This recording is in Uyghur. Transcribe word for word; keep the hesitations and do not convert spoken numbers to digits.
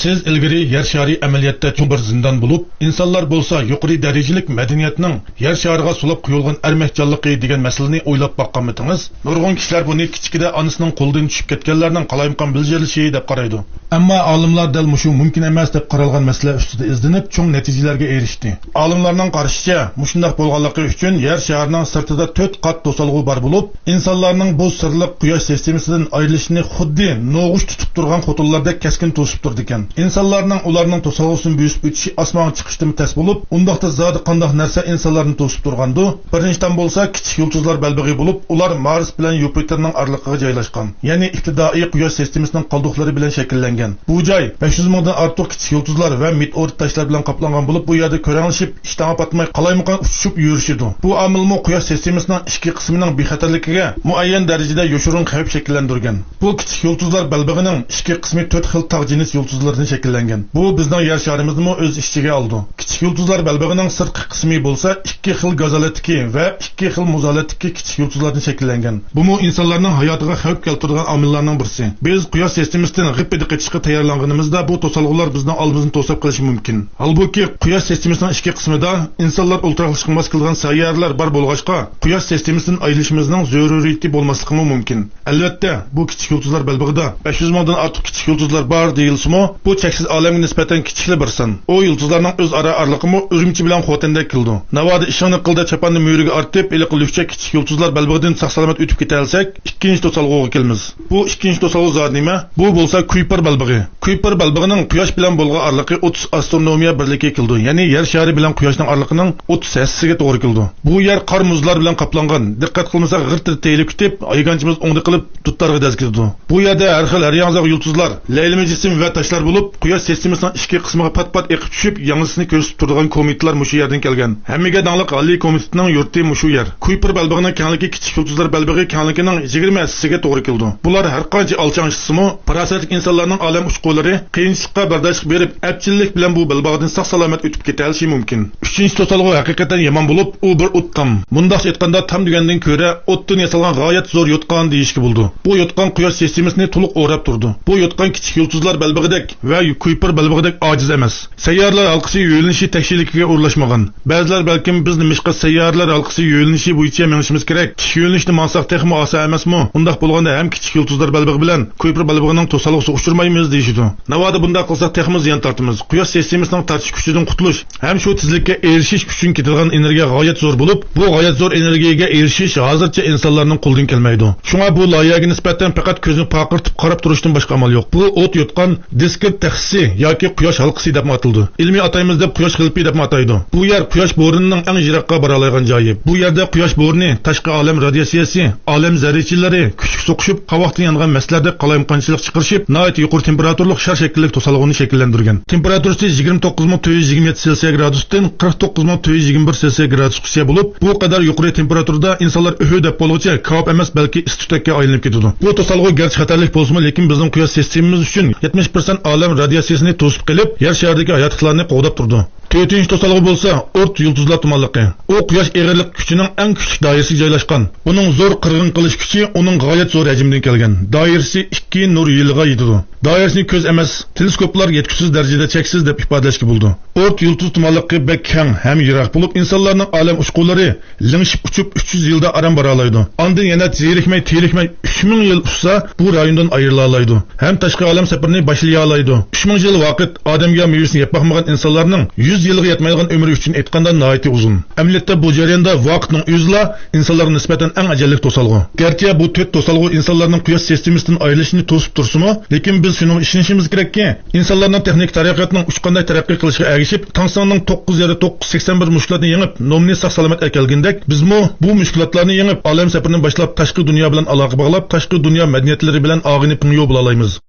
سىز ئىلگىرى يەر شارى ئەمەلىيەتتە چوڭ بىر زىندان بولۇپ، ئىنسانلار بولسا يۇقىرى دەرىجىلىك مەدەنىيەتنىڭ يەر شارىغا سولاپ قويۇلغان ئەرمەكچانلىقى دېگەن مەسىلىنى ئويلاپ باققانمىدىڭىز؟ نۇرغۇن كىشىلەر بۇنى كىچىكىدە ئانىسىنىڭ قولىدىن چۈشۈپ كەتكەنلەرنىڭ قالايمىقان بىلجىرىلىشى دەپ قارايدۇ. ئەمما ئالىملار دەل مۇشۇ مۇمكىن ئەمەس دەپ قارالغان مەسىلە ئۈستىدە ئىزدىنىپ، چوڭ نەتىجىلەرگە ئېرىشتى. ئالىملارنىڭ قارىشىچە، مۇشۇنداق بولغانلىقى ئۈچۈن يەر شارىنىڭ سىرتىدا تۆت قات توسالغۇ بار بولۇپ، ئىنسانلارنىڭ بۇ سىرلىق قۇياش سىستېمىسىدىن ئايرىلىشىنى خۇددى نوغۇچ تۇتۇپ تۇرغان خوتۇنلاردەك كەسكىن توسۇپ تۇرىدىكەن. ئىنسانلارنىڭ ئۇلارنىڭ توسالغۇسىنى بۆسۈپ ئۆتۈشى ئاسمانغا چىقىشتىنمۇ تەس بولۇپ، ئۇنداقتا زادى قانداق نەرسە ئىنسانلارنى توسۇپ تۇرغاندۇ؟ بىرىنچىدىن بولسا، كىچىك يۇلتۇزلار بەلبېغى بولۇپ، ئۇلار مارس بىلەن يۇپىتېرنىڭ ئارىلىقىغا جايلاشقان، يەنى ئىپتىدائىي قۇياش سىستېمىسىنىڭ قالدۇقلىرى بىلەن شەكىللەنگەن. بۇ جاي بەش يۈز مىڭدىن ئارتۇق كىچىك يۇلتۇزلار ۋە مېتېئورىت تاشلار بىلەن قاپلانغان بولۇپ، بۇ يەردە كۆرەڭلىشىپ، ئىشتىھا پاتماي، قالايمىقان ئۇچۇشۇپ يۈرۈشىدۇ. بۇ ئامىلمۇ قۇياش سىستېمىسىنىڭ ئىچكى قىسمىنىڭ بىخەتەرلىكىگە مۇئەييەن دەرىجىدە يوشۇرۇن خەۋپ شەكىللەندۈرگەن. بۇ كىچىك يۇلتۇزلار بەلبېغىنىڭ ئىچكى قىسمى تۆت خىل تاغ جىنس يۇلتۇزلىرىدىن شەكىللەنگەن. بۇ بىزنىڭ يەر شارىمىزنىمۇ ئۆز ئىچىگە ئالىدۇ. كىچىك يۇلتۇزلار بەلبېغىنىڭ سىرتقى قىسمى بولسا ئىككى خىل گاز ھالەتتىكى ۋە ئىككى خىل مۇز ھالەتتىكى كىچىك يۇلتۇزلاردىن شەكىللەنگەن. بۇمۇ ئىنسانلارنىڭ ھاياتىغا خەۋپ كەلتۈرىدىغان ئامىللارنىڭ بىرسى. بىز قۇياش سىستېمىسىدىن غىپپىدە قېچىشقا تەييارلانغىنىمىزدا، بۇ توسالغۇلار بىزنىڭ ئالدىمىزنى توساپ قېلىشى مۇمكىن. ھالبۇكى، قۇياش سىستېمىسىنىڭ ئىچكى قىسمىدا ئىنسانلار ئولتۇراقلىشىشقا ماس كېلىدىغان سەييارىلەر بار بولغاچقا، قۇياش سىستېمىسىدىن ئايرىلىشىمىزنىڭ زۆرۈرىيىتى بولماسلىقىمۇ مۇمكىن. ئەلۋەتتە، بۇ كىچىك يۇلتۇزلار بەلبېغىدا بەش يۈز مىڭدىن ئارتۇق كىچىك يۇلتۇزلار بار دېيىلسىمۇ، بۇ چەكسىز ئالەمگە نىسبەتەن كىچىكلا بىر سان. ئۇ يۇلتۇزلارنىڭ ئۆزئارا ئارىلىقىمۇ ئۈرۈمچى بىلەن خوتەندەك كېلىدۇ. ناۋادا ئىشىڭنى قىل دەپ چاپاننى مۈرىگە ئارتىپ، ھېلىقى لۈكچەك كىچىك يۇلتۇزلار بەلبېغىدىن ساق-سالامەت ئۆتۈپ كېتەلىسەك، ئىككىنچى توسالغۇغا كېلىمىز. بۇ ئىككىنچى توسالغۇ زادى نېمە؟ بۇ بولسا كۇيپېر بەلبېغى. كۇيپېر بەلبېغىنىڭ قۇياش بىلەن بولغان ئارىلىقى ئوتتۇز ئاسترونومىيە بىرلىكىگە كېلىدۇ، يەنى يەر شارى بىلەن قۇياشنىڭ ئارىلىقىنىڭ ئوتتۇز ھەسسىسىگە توغرا كېلىدۇ. بۇ يەر قار مۇزلار بىلەن قاپلانغان، دىققەت قىلمىساق غىرت-تىرت تېيىلىپ كېتىپ، ئايگانچىمىز ئوڭدى قىلىپ دۇتارغا دەز كېتىدۇ. بۇ يەردە ھەر خىل ھەر ياڭزاق يۇلتۇزلار، لەيلىمە جىسىم ۋە تاشلار بولۇپ، قۇياش سىستېمىسىنىڭ ئىچكى قىسمىغا پات-پات ئېقىپ چۈشۈپ، ياڭزىسىنى كۆرسىتىپ تۇرىدىغان كومېتىلار مۇشۇ يەردىن كەلگەن. ھەممىگە داڭلىق ھاللى كومېتىنىڭ يۇرتى مۇشۇ يەر. كۇيپېر بەلبېغىنىڭ كەڭلىكى كىچىك يۇلتۇزلار بەلبېغى كەڭلىكىنىڭ يىگىرمە ھەسسىسىگە توغرا كېلىدۇ. بۇلار ھەرقانچە ئالچاڭ ئىشلىسىمۇ، پاراسەتلىك ئىنسانلارنىڭ ئالەم ئۇچقۇلىرى قىيىنچىلىققا بەرداشلىق بېرىپ، ئەپچىللىك بىلەن بۇ بەلباغدىن ساق-سالامەت ئۆتۈپ كېتەلىشى مۇمكىن. ئۈچىنچى توسالغۇ ھەقىقەتەن يامان بولۇپ، ئۇ بىر ئوت تام. مۇنداقچە ئېيتقاندا، تام دېگەندىن كۆرە ئوتتىن ياسالغان غايەت زور يوتقان دېيىشكە بولىدۇ. بۇ يوتقان قۇياش سىستېمىسىنى تولۇق ئوراپ تۇرىدۇ. بۇ يوتقان كىچىك يۇلتۇزلار بەلبېغىدەك ۋە كۇيپېر بەلبېغىدەك ئاجىز ئەمەس. سەييارىلەر ھالقىسى يۆنىلىشى تەكشىلىكىگە ئورۇنلاشمىغان. بەزىلەر بەلكىم، بىز نېمىشقا سەييارىلەر ھالقىسى يۆنىلىشى بويىچە مېڭىشىمىز كېرەك؟ تىك يۆنىلىشتە ماڭساق تېخىمۇ ئاسان ئەمەسمۇ؟ ئۇنداق بولغاندا ھەم كىچىك يۇلتۇزلار بەلبېغى بىلەن كۇيپېر بەلبېغىنىڭ توسالغۇسىغا ئۇچرىمايمىز دېيىشىدۇ. ناۋادا بۇنداق قىلساق تېخىمۇ زىيان تارتىمىز. قۇياش سىستېمىسىنىڭ تارتىش كۈچىدىن قۇتۇلۇش ھەم شۇ تېزلىككە ئېرىشىش ئۈچۈن كېتىدىغان ئېنېرگىيە غايەت زور بولۇپ، بۇ غايەت زور ئېنېرگىيەگە ئېرىشىش ھازىرچە ئىنسانلارنىڭ قولىدىن كەلمەيدۇ. شۇڭا بۇ لايىھەگە نىسبەتەن پەقەت كۆزنى پارقىرىتىپ قاراپ تۇرۇشتىن باشقا ئامال يوق. بۇ ئوت يوتقان دىسكرېت تەخسىسى ياكى قۇياش ھالقىسى دەپمۇ ئاتىلىدۇ. ئىلمىي ئاتايمىز دەپ قۇياش غىلپى دەپمۇ ئاتايدۇ. بۇ يەر قۇياش بورىنىنىڭ ئەڭ يىراققا بارالايدىغان جايى. بۇ يەردە قۇياش بورىنى، تاشقى ئالەم رادىياتسىيەسى، ئالەم زەررىچىلىرى كۈچلۈك سوقۇشۇپ، قاۋاقتىن يانغان مەسلەردەك قالايمىقانچىلىق چىقىرىشىپ، ناھايىتى يۇقىرى تېمپېراتۇرىلىق شار شەكىللىك توسالغۇنى شەكىللەندۈرگەن. تېمپېراتۇرىسى يىگىرمە توققۇز مىڭ تۆت يۈز يىگىرمە يەتتە سېلسىيە گرادۇستىن قىرىق توققۇز مىڭ تۆت يۈز يىگىرمە بىر سېلسىيە گرادۇسقىچە بولۇپ، بۇ قەدەر يۇقىرى تېمپېراتۇرىدا ئىنسانلار ئۆھۈ دەپ بولغۇچە كاۋاپ ئەمەس، بەلكى ئىس-تۈتەككە ئايلىنىپ كېتىدۇ. بۇ توسالغۇ گەرچە خەتەرلىك بولسىمۇ، لېكىن بىزنىڭ قۇياش سىستېمىمىز ئۈچۈن يەتمىش پىرسەنت ئالەم رادىياتسىيەسىنى توسۇپ قېلىپ، يەر شارىدىكى ھاياتلىقلارنى قوغداپ تۇرىدۇ. تۆتىنچى توسالغۇ بولسا ئورتا يۇلتۇزلار تۇمانلىقى. ئۇ قۇياش ئېغىرلىق كۈچىنىڭ ئەڭ كۈچلۈك دائىرىسىگە جايلاشقان. بۇنىڭ زور قىرغىن قىلىش كۈچى ئۇنىڭ غايەت زور ھەجمىدىن كەلگەن. دائىرىسى ئىككى نۇر يىلىغا يېتىدۇ. دائىرىسىنى كۆز ئەمەس، تېلېسكوپلار يەتكۈسىز دەرىجىدە چەكسىز دەپ ئىپادىلەشكە بولىدۇ. ئورتا يۇلتۇز تۇمانلىقى بەك كەڭ ھەم يىراق بولۇپ، ئىنسانلارنىڭ ئالەم ئۇچقۇنلىرى لىڭشىپ ئۇچۇپ، ئۈچ يۈز يىلدا ئاران بارالايدۇ. ئاندىن يەنە زېرىكمەي، تېرىكمەي ئۈچ مىڭ يىل ئۇچسا، بۇ رايوندىن ئايرىلالايدۇ ھەم تاشقى ئالەم سەپىرىنى باشلىيالايدۇ. ئۈچ مىڭ يىل ۋاقىت ئادەمگە مېۋىسىنى يەپ باقمىغان ئىنسانلارنىڭ يۈز يىلغا يەتمەيدىغان ئۆمرى ئۈچۈن ئېيتقاندا ناھايىتى ئۇزۇن. ئەمەلىيەتتە بۇ جەرياندا ۋاقىتنىڭ ئۆزىلا ئىنسانلارغا نىسبەتەن ئەڭ ئەجەللىك توسالغۇ. گەرچە بۇ تۆت توسالغۇ ئىنسانلارنىڭ قۇياش سىستېمىسىدىن ئايرىلىشىنى توسۇپ تۇرسىمۇ، لېكىن بىز شۇنىڭغا ئىشىنىشىمىز كېرەككى، ئىنسانلارنىڭ تېخنىك تەرەققىياتنىڭ ئۇچقانداي تەرەققىي قىلىشىغا ئەگىشىپ، تاڭسىڭنىڭ توققۇز يەردە توققۇز سەكسەن بىر مۈشكۈلاتنى يېڭىپ، نومنى ساق-سالامەت ئەكەلگىنىدەك، بىزمۇ بۇ مۈشكۈلاتلارنى يېڭىپ، ئالەم سەپىرىنى باشلاپ، تاشقى دۇنيا بىلەن ئالاقە باغلاپ، تاشقى دۇنيا مەدەنىيەتلىرى بىلەن ئاغىنە پىڭيو بولالايمىز.